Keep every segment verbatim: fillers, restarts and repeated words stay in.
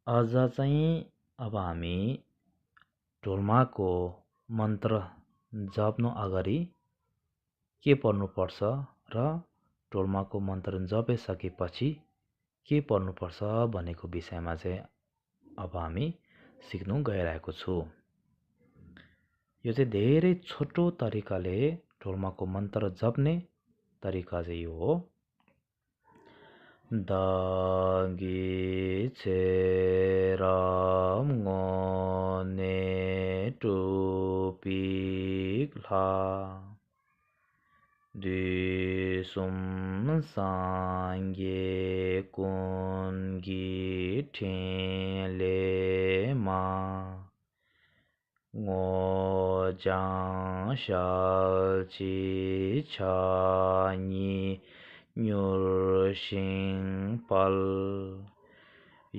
आज चाहिँ अब हामी ढोलमाको मन्त्र जप्नु अगाडि के पढ्नुपर्छ र ढोलमाको मन्त्र जपिसकेपछि के पढ्नुपर्छ भनेको विषयमा चाहिँ अब हामी सिक्नु गइरहेको छु। यो चाहिँ धेरै छोटो तरिकाले ढोलमाको मन्त्र जप्ने तरिका चाहिँ यो हो। བདག་གིས་ཚེ་རབས་སྔོན་ནས་སྒྲུབ་པའི་ལྷ། དུས་གསུམ་སངས་རྒྱས་ཀུན་གྱི་ཕྲིན་ལས་མ། སྔོ་ལྗང་ཞལ་གཅིག་ཕྱག་གཉིས་མྱུར་ཞིང་དཔལ།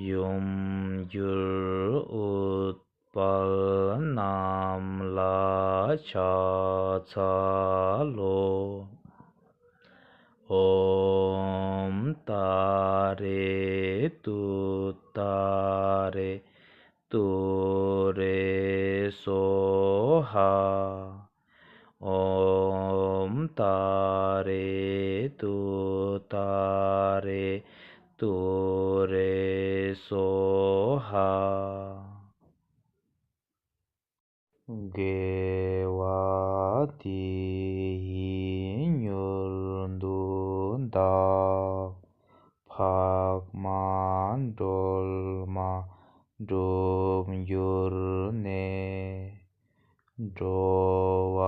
ཡུམ་གྱུར་ཨུཏྤལ་བསྣམས་ལ་ཕྱག་འཚལ་ལོ། ཨོཾ་ཏཱ་རེ་ཏུཏྟཱ་རེ་ཏུ་རེ་སྭཱ་ཧཱ། ཨོཾ་ཏཱ་རེ་ཏུཏྟཱ་རེ་ཏུ་རེ་སྭཱ་ཧཱ། དགེ་བ་འདི་ཡིས་མྱུར་དུ་བདག། འཕགས་མ་སྒྲོལ་མ་འགྲུབ་གྱུར་ནས། འགྲོ་བ་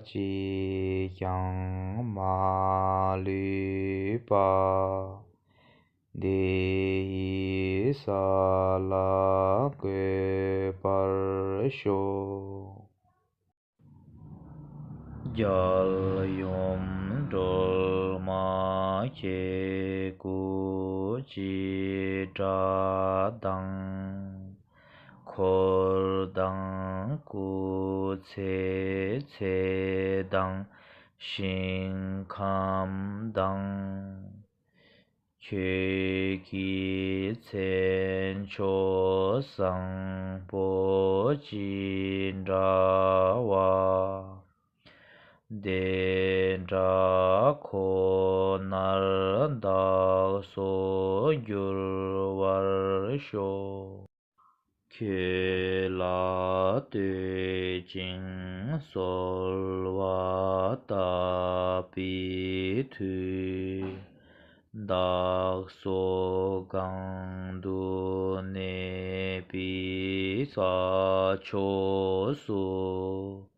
གཅིག་ཀྱང་མ་ལུས་པ། དེ་ཡི་ས་ལ་འགོད་པར་ཤོག། རྒྱལ་ཡུམ་སྒྲོལ་མ་ཁྱེད་སྐུ་ཅི་འདྲ་དང་། འཁོར་དང་སྐུ་ཚེ་ཚད་དང་ཞིང་ཁམས་དང་། ཁྱོད་ཀྱི་མཚན་མཆོག་བཟང་པོ་ཅི་འདྲ་བ། དེ་འདྲ་ཁོ་ནར་བདག་སོགས་འགྱུར་བར་ཤོག། ཁྱོད་ལ་བསྟོད་ཅིང་གསོལ་བ་བཏབ་པའི་མཐུས། བདག་སོགས་གང་དུ་གནས་པའི་ས་ཕྱོགས་སུ།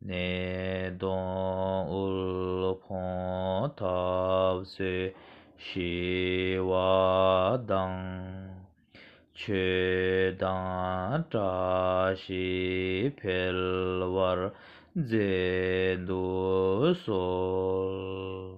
ནད་གདོན་དབུལ་ཕོངས་འཐབ་རྩོད་ཞི་བ་དང་། ཆོས་དང་བཀྲ་ཤིས་འཕེལ་བར་མཛད་དུ་གསོལ།